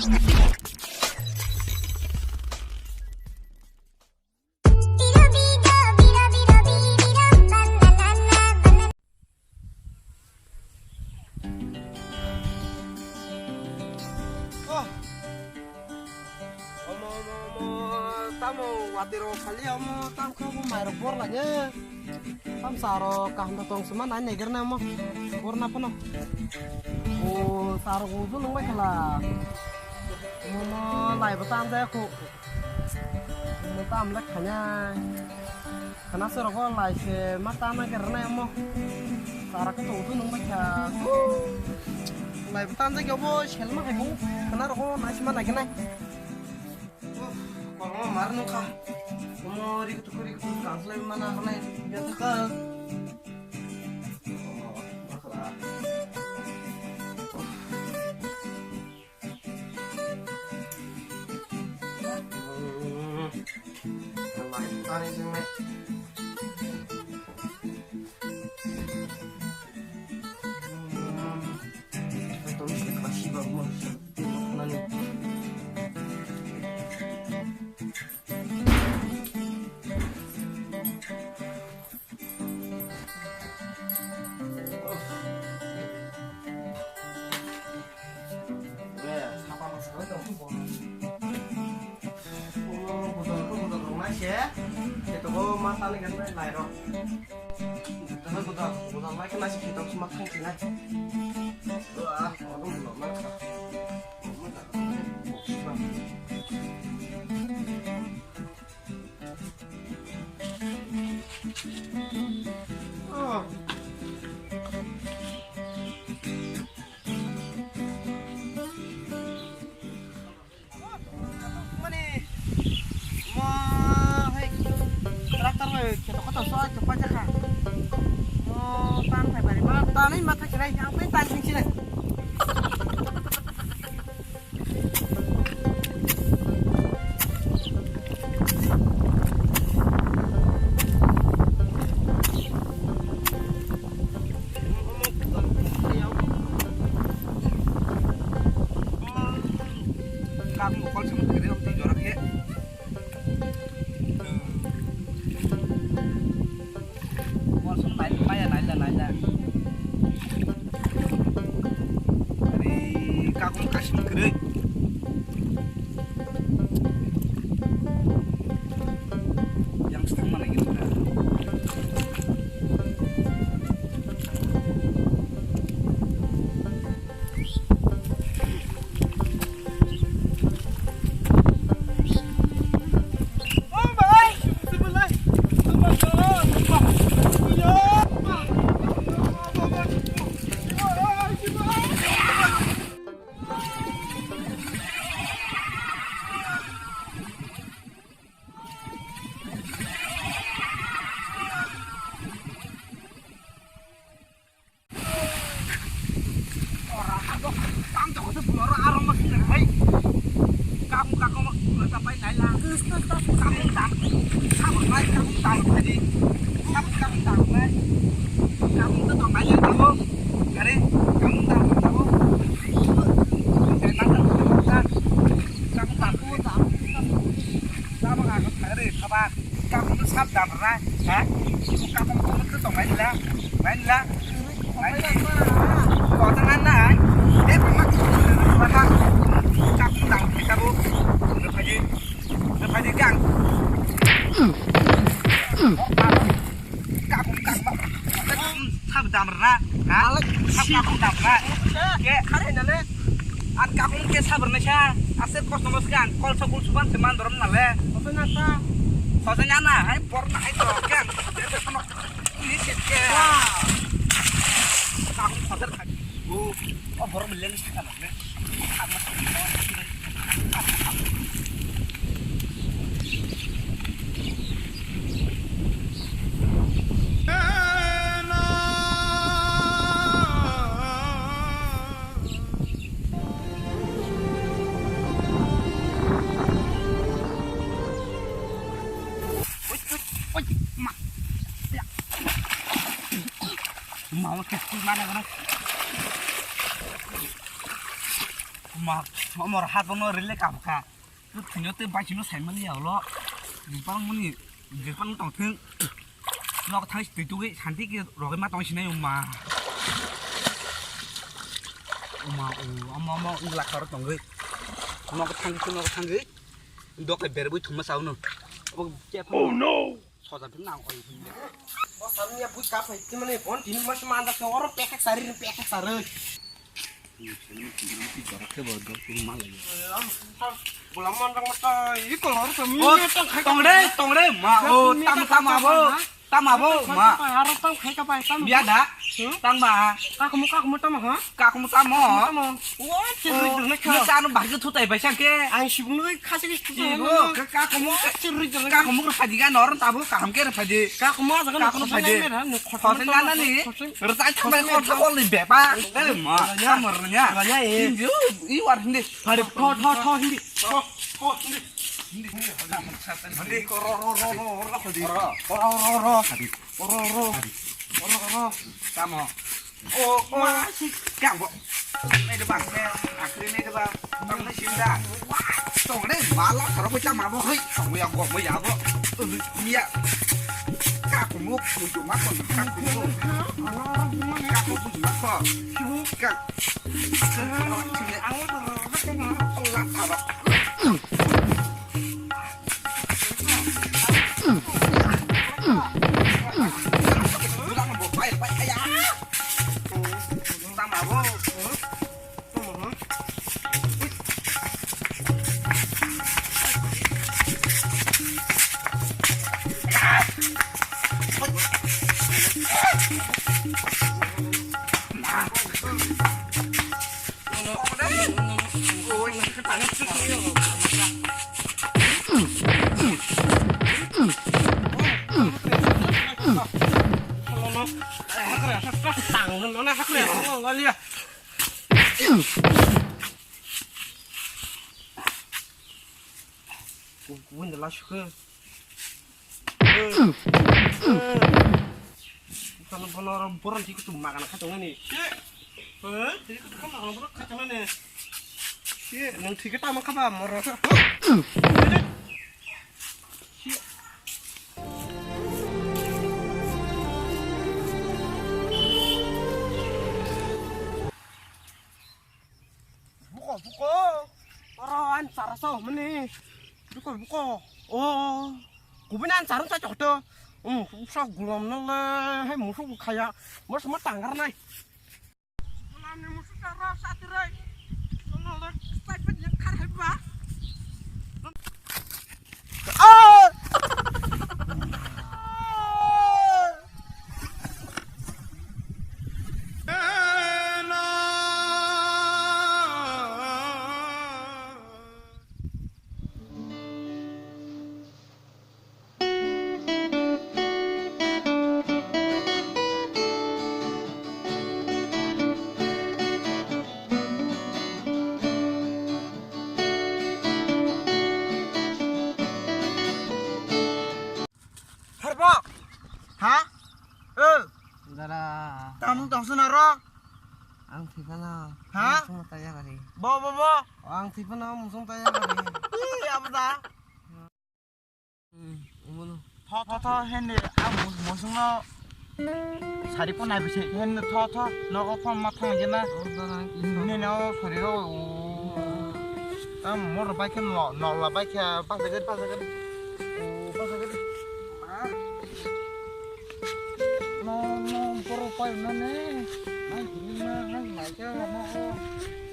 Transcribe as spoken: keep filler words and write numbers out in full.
Oh. Omo, omo, omo, tamo watiro khali omo, tam khe omo mairok bor lage. Tam saro kaham da tong sima nai neger na omo. Bor na pono. O saro uju nung bai khala. Omo lai bo tam de ko. Omo tam le khanya. Khana se rogo lai se ma ta na ger na omo. Sara khe tong nung bai kha. Lai bo tan jagao bo sel ma hai bo. Khana rogo nai se ma nai nai. Kormo mar nung kha. Omo ri kutu ri kutu translate ma na nai. Ya ta ka. Mani, mo hai tractor bai kheto kotor soi to pajakha. Mo tan phai bari ma tanwi ma thakhe nai, ang bai tan sing sinai. Kak mokol sama kiri om tijora khe. Mosong nai, maya naila, naila. Ari, kakung kasim kwrwi. Yang setengah lagi tuh. Ora, abo, tang jok se bulara arong ma sini hai. Kamu kamu ma bulara tapai nai la. Kamu tang, kamu nai, kamu tang tadi. Kamu kamu tang nai. Kamu tu tong nai ya kamu. Kare, kamu tang kamu. Kamu tang, kamu tang. Kamu tang, kamu tang. Kamu tang, kamu tang. Kamu sab dam ra, ha? Kamu kamu tu tong nai la, nai la. Kau jangan nai. Eh, pernah. Pernah. Kamu tang, kamu. Lepas je. Lepas je, gang. Kamu, kamu. Sab dam ra, ha? Sab kamu dam ra. Ke, kare nale. An kamu ke sabar na sa. Ase kos nomor sekian. Kol sokul suban seman dorom nale. Kosoi na ta. Kosoi na na. Hai por na hai to kan. Ini sih ke. Kamu sabar kan. Oh, oh, borok bilang sekian nale. Mau ke mana kana? Ma, omor hat bono rele kabkha. Tu thino te bai chino sai mani ya lo. Jipang muni, jipang tong thung. Nok thang twi tugui santi ki rogi ma tong sinai uma. Uma, u, ama, ama, u la kharo tongui. Nok thang ki, nok thang ki. Dok ke berbui thuma sauno. Oh no! Soja phin nang oi phin de. Bo samni ya bui ka phai ti mane bon tin mas ma anda se oro pekak sari pekak sari. Bulam man rang mata i kolor samni. Oh, tong de, tong de ma. Oh, tam tam abo. Tam abo ma. Aro tam khai ka pai tam. Biya da. Tang ba. Ka kumu ka kumu tam ha. Ka kumu tam mo. Tam mo. Oh, chirri dun kha. Ni sa no bagi thutai bai sang ke. Ang sibung no khasi ki thutai. Ibo ka kumu. Chirri dun. Ka kumu rwphai di ga nor tabo kaham ke rwphai di. Ka kumu jaga ka kumu phai di. Khosen na na ni. Rwchai thambai khor tha ol ni bepa. Eh ma. Ka mor nya. Ranya e. Injo i war hindi. Phari tho tho tho hindi. Tho tho hindi. Hindi hindi. Hindi ro ro ro ro ro hindi. Ro ro ro. Ro ro ro. Ro ro ro. Tamo. Oh, oh, si, kang bo. Nei de bang, nei, akhri nei de bang. Bang nei sim da. Tong nei, mala, saro bo chama bo, hoi. Tong ya go, mo ya bo. Iya. Ka ko mo, mo jo ma ko, ka ko mo. Ka ko mo ma ko. Ka. Kubun jelas ke. Bono, bono, bono, bono, tiki tu makan kacang ni. Eh, tiki tu makan bono kacang ni. Si, nang tiki tamak apa, moro. Buko, buko. Oro an sara so mani. Buko, buko. Oh. Kubun an sara sa choto. Um, sa gulam no le. Hai musu khaya. Mas ma tanggar nai. Gulam ni musu sara sa tirai. No le sai pet yang khar hai ba. Harbo. Ha? Eh. Dara. Tamung tongsun aro. Ang thipana. Ha? Musung taya kari. Bo, bo, bo. Ang thipana musung taya kari. Ih, apa dah? Hmm, umunu. Tho, tho, tho, hende, ang mus-, musungno sari ko nai bisi, hende, tho, tho, nogo phone ma thang jena. Oh, dara, nini no sari ro, o. Tam mor bai khe no, no la bai khe, basa gari, basa gari. O, basa gari. No, no, borok pai mane. Nai, nai, nai, nai, nai, nai, nai,